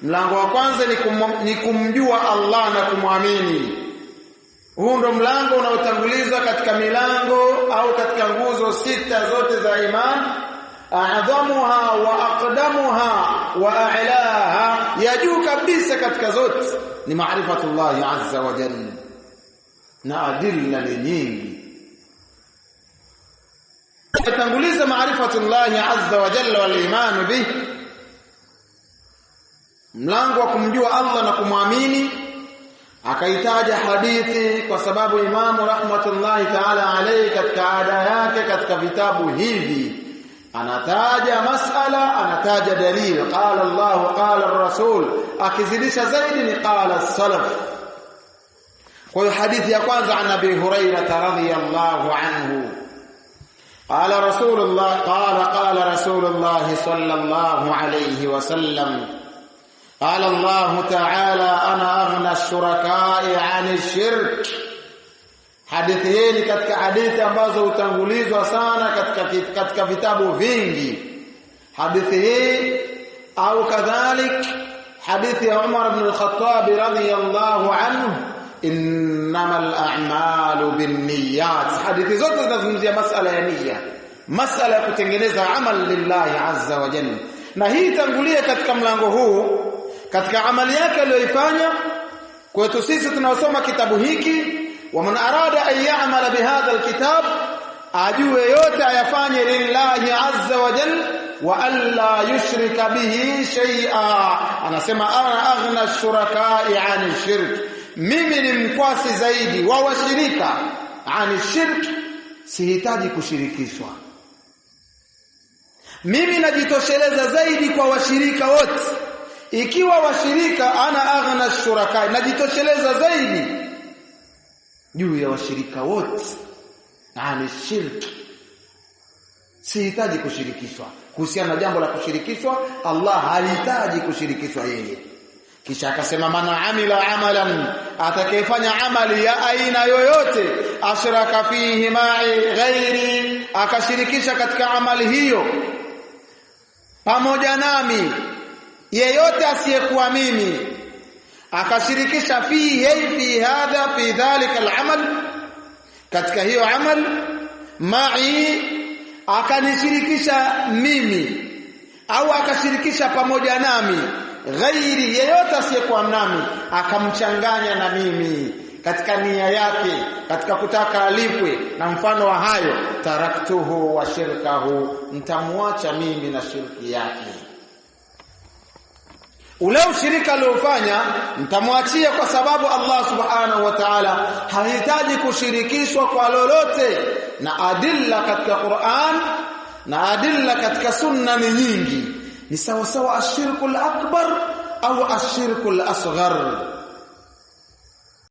Mlango wa kwanza ni kumjua Allah na kumwamini. Huu ndo mlango unaotangulizwa katika milango au katika nguzo sita zote za iman. A'dhamuha wa aqdamuha wa a'laha, ya juu kabisa katika zote ni maarifatullah azza wa jalla, na adilla ni nyingi. Tanguliza maarifatullah azza wa jalla wal iman bih, mlango wa kumjua Allah na kumwamini. Akaitaja hadithi kwa sababu Imamu rahmatullahi ta'ala alayhi katika ada yake katika vitabu hivi anataja masala, anataja dalil, qala Allah, qala ar-rasul, akizidisha zaidi ni qala as-salaf. Kwa hiyo hadithi ya kwanza, an Abi Hurairah radhiyallahu anhu qala rasulullah qala qala rasulullah sallallahu alayhi wasallam qala Allah ta'ala ana aghna ash-shuraka'i 'ani ash-shirk. Hadithi hii ni katika hadithi ambazo hutangulizwa sana katika vitabu vingi. Hadithi hii au kadhalik hadithi ya Umar ibn al-Khattab radhiyallahu anhu, innamal a'malu binniyat. Hadithi zote zinazungumzia masala ya nia, masala ya kutengeneza amal lillahi azza wa jalla. Na hii tangulia katika mlango huu katika amali yake aliyoifanya. Kwetu sisi tunaosoma kitabu hiki, wa man arada an ya'mala bihadha alkitab, ajue yote ayafanye lillahi azza wa jalla wa alla yushrika bihi shay'a. Anasema ana aghna shuraka'i 'ani shirk, mimi ni mkwasi zaidi wa washirika, 'ani shirk, sihitaji kushirikishwa. Mimi najitosheleza zaidi kwa washirika wote. Ikiwa washirika, ana aghna shuraka, najitosheleza zaidi juu ya washirika wote, ani shirki, sihitaji kushirikishwa. Kuhusiana na jambo la kushirikishwa, Allah hahitaji kushirikishwa yeye. Kisha akasema man amila amalan, atakayefanya amali ya aina yoyote, ashraka fihi ma'i ghairi, akashirikisha katika amali hiyo pamoja nami yeyote asiyekuwa mimi, akashirikisha fihi fi hadha fi dhalika al-amal, katika hiyo amal ma'i, akanishirikisha mimi au akashirikisha pamoja nami ghairi, yeyote asiyekuwa nami, akamchanganya na mimi katika nia yake, katika kutaka alipwe na mfano wa hayo, taraktuhu wa shirkahu, ntamwacha mimi na shirki yake. Ule ushirika aliofanya ntamwachia, kwa sababu Allah subhanahu wa ta'ala hahitaji kushirikishwa kwa lolote. Na adilla katika Qur'an na adilla katika sunna ni nyingi, ni sawa sawa ashirku al-akbar au ashirku al-asghar.